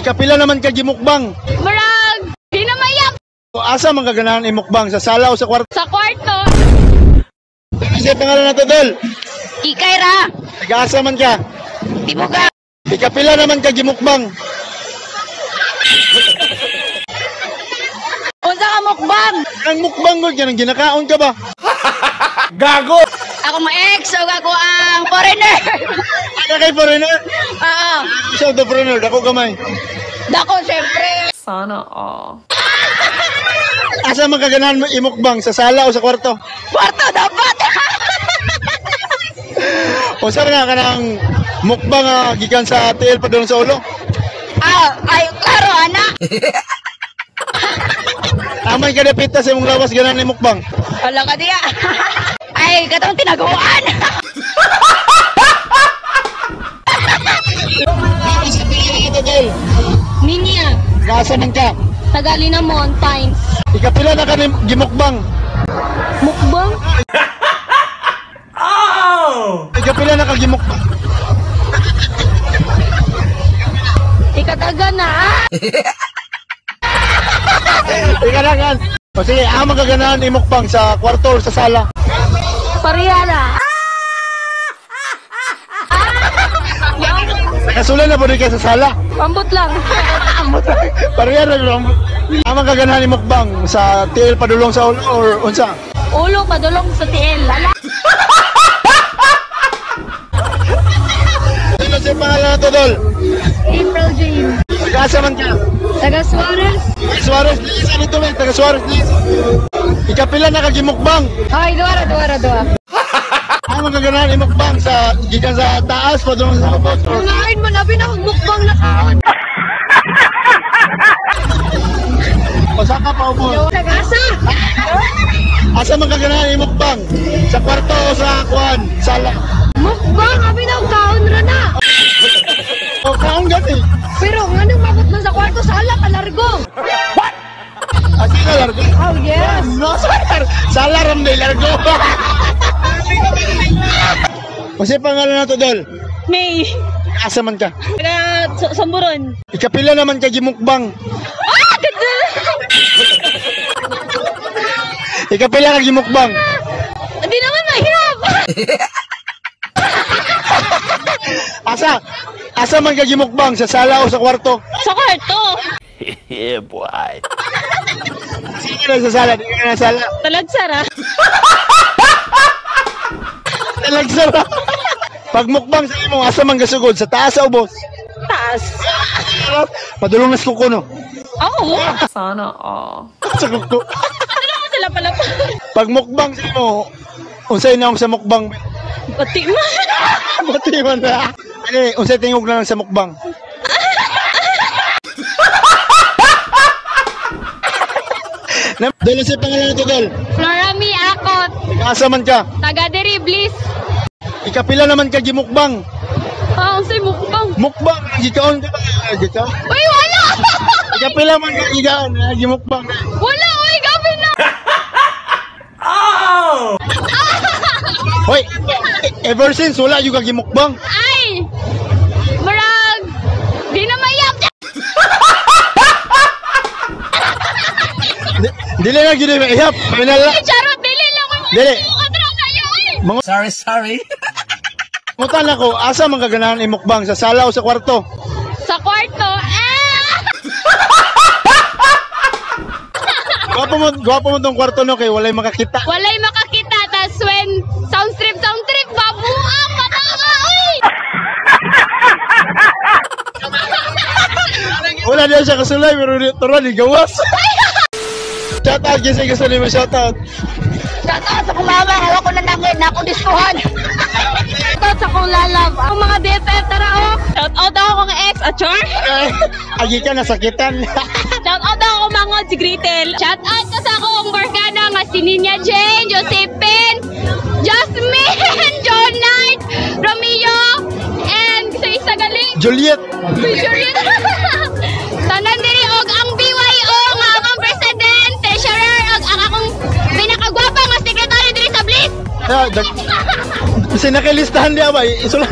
Ikapila naman ka gimukbang? Murag, di na mayap. Asa man ka ganahan imukbang, sa sala o sa kwarto? Sa kwarto. Kasi pangalan na to, Dol. Ikay ra. Taga-asa man ka? Tibuga. Ikapila naman ka gimukbang? Unsa ka mukbang? Ang mukbang ko, yan ang ginakaon ka ba? Gago! Ako mga ex, o ako ang foreigner. Ano kay foreigner? Oo. Siya the foreigner, dako gamay. Dako, syempre. Sana all. Asa man ka ganahan imukbang, sa sala o sa kwarto? Kwarto dapat. O saan nga ka ng mukbang gikan sa TL pa doon sa ulo? Ah, ay, klaro, ana. Amay ka dapita sa imong lawas ganahan imukbang. Wala ka diya. Ay, katong tinaguan. Minya, Taga-asa man ka? Tagalinamon, Pines. Ikapila na ka ni gimukbang? Mukbang? Oh! Ikapila na ka gimukbang? Ikataga na ah! Ika lang yan. O sige, amang ka ganahan imukbang sa kwarto o sa sala? Pareha na. Nakasulay na po rin ka sa sala. Ambot lang. Pareha na lang. Amang ka ganahan imukbang sa TL padulong sa ulo or unsa? Ulo padulong sa tiil. Ala. Ano sa pangalan na to, Dol? April Jane. Taga-asa man ka? Taga Suarez. Taga Suarez, please. Ano ito, man? Taga Suarez, please. Ikapila na ka gimukbang. Ay, duwa duwa duwa. Amang ka ganahan imukbang sa gikan sa taas padulong sa ubos or Unahin mo na pinakmukbang na kaon. o saan ka pa ubos? Tagasa. Asa man ka ganahan imukbang? Sa kwarto o sa kuan? Sala. Mukbang abi na kaon ra na. O kaon gani. Pero ngano mabot man sa kwarto sa ala kalargo. Asa ka largo? Oh yes. No, sala. Sala ram day largo. Kasi pangalan na to, Dol. May. Asa man ka? Taga Samburon. Ikapila naman ka gimukbang. Ah, ganda. Ikapila ka gimukbang. Hindi naman mahirap. Asa? Asa man ka gimukbang? Sa sala o sa kwarto? Sa kwarto. Yeah, boy. Sige na sa sala, di ka na sa sala. Talagsara. Talagsara. Pag mukbang sa imo, asa man gasugod? Sa taas sa ubos? Taas. Padulong na sa kuko, no? Oo. Sana all. Sa kuko. Ano naman sila pala pa? Pag mukbang sa imo, unsay naong sa mukbang? Pati man. Pati man na. Ano eh, unsay tingog na lang sa mukbang? Dol, sa pangalan nito, Dol. Flora Mi Akot. Asa man ka? Taga diri, Bliss. Ikapila naman ka gimukbang. Ah, unsay mukbang? Mukbang, gikaon ka ba? Gikaon. Uy, wala! Ikapila man ka gikaon, gimukbang. Wala, uy, gabi na! Oh! Hoy, ever since wala yung ka gimukbang. Ay! Murag, di na mayap. Dili na gid maihap. Final na. Ay, charot, dili lang. Uy, Dili. Kontra kayo, uy! Mga Sorry, sorry. Mutan ako, asa man ka ganahan imukbang sa sala o sa kwarto? Sa kwarto, ah! Gwapo mo tong kwarto no kay walay makakita. Walay makakita, tas when sound trip, babuang, matawa, uy! Wala niya siya kasulay pero turon ni gawas. Shout out kasi gusto nimo shout out. Shout out sa kong mama, hawak ko na nangin, na akong diskuhan. Shout out sa kong lalab. Ang mga BFF, tara oh. Shout out ako kong ex, achor. Agi ka nasakitan. Shout out ako kong mga si Gretel. Shout out ko sa akong barkada nga si Ninya Jane, Josephine, Jasmine, John Knight, Romeo, and sa isa galing, Juliet. si Juliet. Tanan diri og ang BYO nga akong president, treasurer og ang akong pinakagwapa nga secretary diri sa Bliss. Ah, sinakilistahan niya ba? Isula.